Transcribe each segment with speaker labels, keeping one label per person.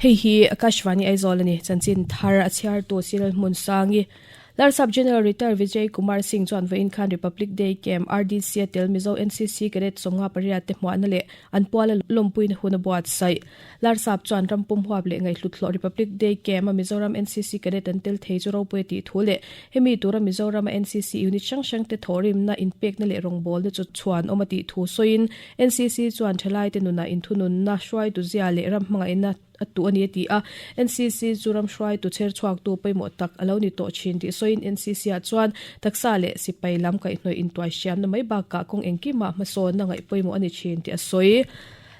Speaker 1: Hei hi Akashvani Aizawl a ni. Chanchin thar a chhiartu Cyril Hmunsangi. Larsap General Retd Vijay Kumar Singh chuan vawiin khan Republic Day Camp, RDC, a tel Mizo NCC Cadet 58 te hmuahna leh an puala lawmpuina hun a buatsaih. Larsap chuan ram pum huap leh ngaihhlut hlawh Republic Day Camp a Mizoram NCC Cadet an tel thei chu ropui a tih thu leh hemi tura Mizoram a NCC unit hrang hrang te thawhrimna, inpekna leh rawngbawlna chu chhuan awm a tih thu sawiin NCC chuan thalaite nunah inthununna, hruaitu zia leh ram hmangaihna a tuh a ni a ti a. NCC chu ram hruaitu chher chhuaktu pawimawh tak a lo ni tawh thin tih sawiin NCC-ah chuan taksa leh sipai lam kaihhnawih intuai hriamna mai bakah kawng engkimah hmasawnna ngaih pawimawh a ni thin tih a sawi.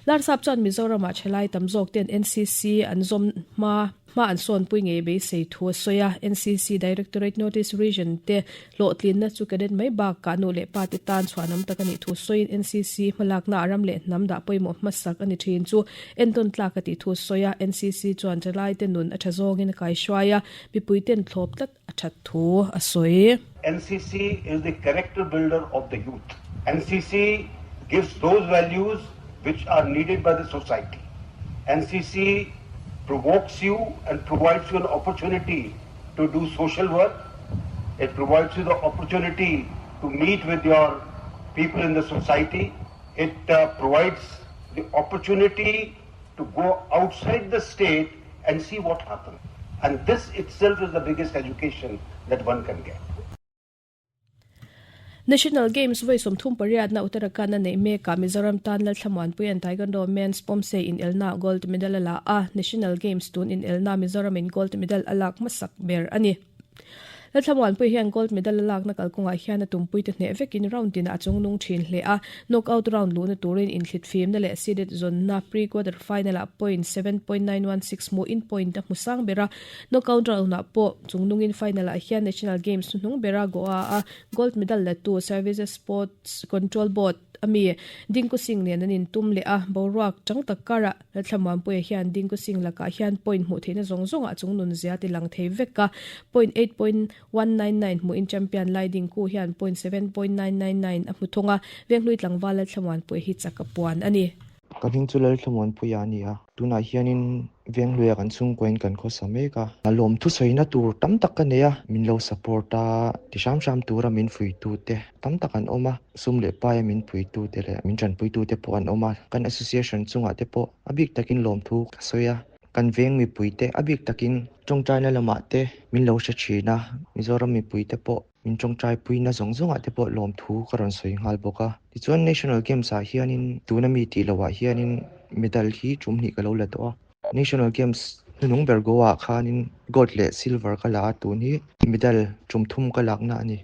Speaker 1: Larsap chuan Mizoramah thalai tam zawk ten NCC an zawm hma hma an sawnpui ngei beisei thu a sawi a. NCC Directorate North East Region te hlawhtlinna chu cadet mai bakah nu leh pa te tan chhuanawm tak a nih thu sawiin NCC hmalakna ah ram leh hnam dah pawimawh hmasak a ni thin chu entawn tlak a tih thu a sawi a. NCC chuan thalai te nun a tha zawngin a kaihruai a, mipui ten thlawp tlat a that thu a sawi.
Speaker 2: NCC is the character builder of the youth. NCC gives those values which are needed by the society. NCC provokes you and provides you an opportunity to do social work. It provides you the opportunity to meet with your people in the society. It uh, provides the opportunity to go outside the state and see what happens. And this itself is the biggest education that one can get.
Speaker 1: National Games vawi 38 na Uttarakhand a neih mekah Mizoram tan Lalthlamuanpuia'n Taekwondo Men's Pomse inelnaah gold medal a la a, National Games tun inelnaa Mizoramin gold medal a lak hmasak ber a ni. Lalthlamuanpui hian gold medal a lakna kalkawngah hian a tumpuite hneh vekin round tinah a chungnung thin hle a, knockout round luhna turin inthlit fimna leh seeded zawnna pre-quarter final-ah point 7.916 hmuhin point a hmu sang ber a, Knockout round-ah pawh chungnungin final-ah hian National Games hnuhnung bera Goa-a gold medal latu Services Sports Control Board a mi Dinku Singh nen an intum leh a, boruak chang tak karah Lalthlamuanpuia hian Dinku Singh lakah hian point hmuh theihna zawng zawngah chungnun zia ti lang thei vek a, point 8.199 hmuhin champion lai Dinku hian point 7.999 a hmu thung a, Venghlui tlangval Lalthlamuanpuia hi chak a puan a ni.
Speaker 3: Ka hming chu Lalthlamuanpuia a ni a, tunah hianin Venghluia kan chhungkuain kan khawsa mek a. Lawm thusawina tur tam tak ka nei a, min lo support a, ti hram hram tura min fuitute tam tak an awm a, sum leh paia min puitute leh min tanpuitute pawh an awm a, kan association chungah te pawh a bik takin lawmthu ka sawi a, kan veng mipuite a bik takin tawngtaina lamah te min lo hre thin a, Mizoram mipuite pawh Min tawngtai puina zawng zawngah te pawh lawmthu ka rawn sawi nghal bawk a. Tichuan National Games ah hianin tuna mi tih loh ah hianin medal hi tum hnih ka lo la tawh a. National Games hnuhnung ber Goa ah khanin gold leh silver ka la a, tun hi medal tum thum ka lakna a ni.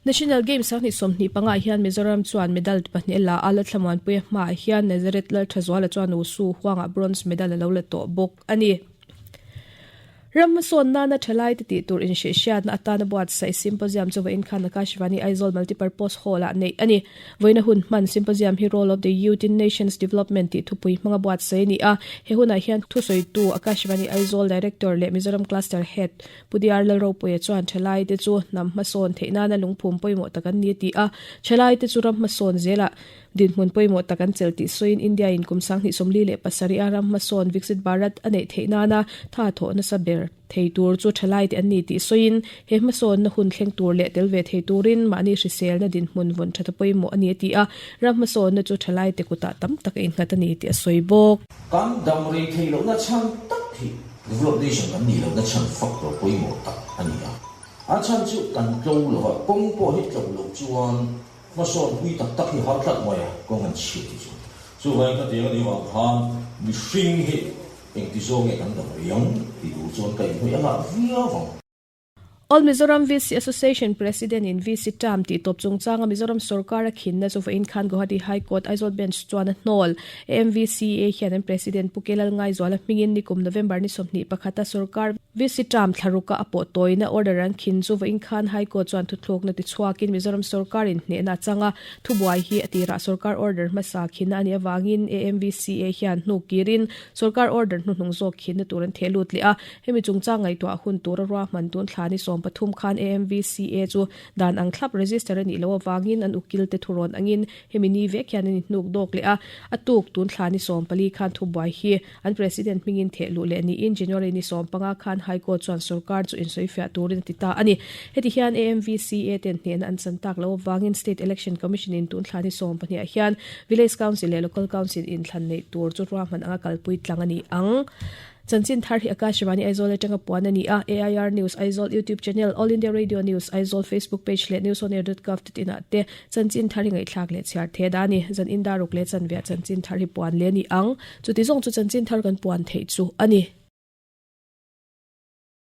Speaker 1: National Games 2025 ah hian Mizoram chuan medal pahnih a la a, Lalthlamuanpuia hmaah hian Nazareth Lalthazuala chuan Wushu huangah bronze medal a lo la tawh bawk a ni. Ram hmasawn nana thalaite tih tur inhrehhriatna atana buatsaih symposium chu vawiin khan Akashvani Aizawl Multipurpose Hall-ah neih a ni. Vawiina hun hman symposium hi Role of the Youth in Nations Development tih thupui hmanga buatsaih a ni a. He hunah hian thusawitu Akashvani Aizawl Director leh Mizoram Cluster Head Pu DR Lalropuia chuan thalaite chu hnam hmasawn theih nana lungphum pawimawh tak an ni a ti a. Thalaite chu ram hmasawn zelah Dinhmun pawimawh tak an chelh tih sawiin India in kum 2037 a ram hmasawn Viksit Bharat a neih theih nana tha thawh nasa ber thei tur chu thalaite an ni tih sawiin he hmasawnna hun thleng tur leh tel ve thei turin mahni hriselna dinhmun vawn that a pawimawh a ni a ti a, ram hmasawnna chu thalaite kutah tam tak a innghat a ni tih a sawi bawk.
Speaker 4: Kan dam rei theih lohna chhan tak hi develop nation kan nih lohna chhan factor pawimawh tak a ni a, a chhan chu kan tlo lo va, kawng pawh hi tlo loh chuan Hmasawn pui tak tak hi har tlat mai a, kawng an chhiat hi chu. Chuvangin ka tiang a nih vang khan mihring hi engti zawng nge kan dam riang ti tur chuan ka inhmeh a ngah viau ang.
Speaker 1: All Mizoram VC Association President in VC term tih tawp chungchanga Mizoram sorkar a khinna chu vawiin khan Guwahati High Court Aizawl Bench chuan a hnawl. AMVCA hian an President Pu Kelal Ngaizuala hmingin nikum November ni 21 a sorkar VC term thla ruka a pawh tawina order an khin chu vawiin khan High Court chuan thuthlukna tichhuakin Mizoram sorkarin hnehna a chang a, thubuai hi a tirah sorkar order hmasa khinna a nih avangin AMVCA hian hnuk kirin sorkar order hnuhnung zawk khinna tur an theh lut leh a, hemi chungchang ngaihtuah hun tura ruahman tun thla ni sawm. 13 khan AMVCA chu dan ang thlap register a nih loh avangin an ukil te thurawn angin hemi ni vek hian an inhnuk dawk leh a. A tuk tun thla ni 14 khan thubuai hi an President hmingin theh luh leh niin January ni 15 khan High Court chuan sorkar chu insawifiah turin a ti ta a ni. Heti hian AMVCA ten hnehna an chan tak loh avangin State Election Commission in tun thla ni 12 ah hian Village Council leh Local Council inthlan neih tur chu ruahman anga kalpui tlang a ni ang. Chanchin thar hi Akashvani Aizawl atanga puan a ni a, AIR News Aizawl YouTube channel, All India Radio News Aizawl Facebook page leh newsonair.gov.in ah te chanchin thar hi ngaihthlak leh chhiar the da a ni. Zan indaruk leh chanviah chanchin thar hi puan leh a ni ang. Chuti zawng chu chanchin thar kan puan theih chu a ni.